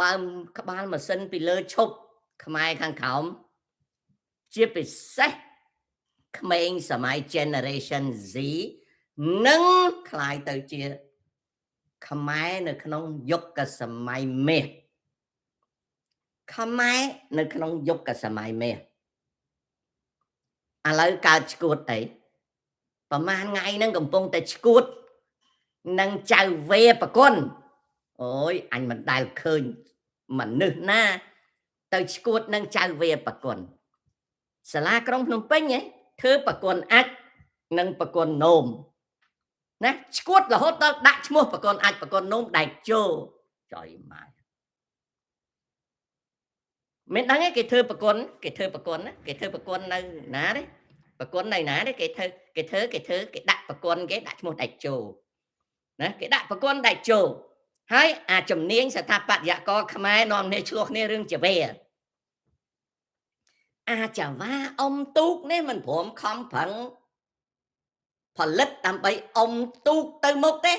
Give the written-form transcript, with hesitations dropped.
បើក្បាលម៉ាស៊ីនពីលើឈប់ខ្មែរខាងក្រោមជាពិសេសក្មេងសម័យ generation Z នឹងក្លាយទៅជាខ្មែរនៅក្នុងយុគសម័យមាសខ្មែរនៅក្នុងយុគសម័យមាសឥឡូវកើតឈួតអីប្រហែលថ្ងៃហ្នឹងកំពុងតែឈួតនឹងចៅវេប្រគុណអូយអញមិនដែលឃើញមនុស្សណា ទៅឈួតនឹងចៅវេប្រគុណសាលាក្រុងភ្នំពេញហ៎ធ្វើប្រគុណអាចនិងប្រគុណនោមណាឈួតរហូតដល់ដាក់ឈ្មោះប្រគុណអាចប្រគុណនោមដែកជោចុយម៉ាយមិនដឹងទេគេធ្វើប្រគុណគេធ្វើប្រគុណណាគេធ្វើប្រគុណនៅណាទេប្រគុណនៅណាទេគេធ្វើគេធ្វើគេធ្វើគេដាក់ប្រគុណគេដាក់ឈ្មោះដែកជោណាគេដាក់ប្រគុណដែកជោហើយអាជំនាញស្ថាបត្យករខ្មែរនាំគ្នាឆ្លោះគ្នារឿងចវាអាចវ៉ាអុំទូកនេះមិនព្រមខំប្រឹងផលិតដើម្បីអុំទូកទៅមុខទេ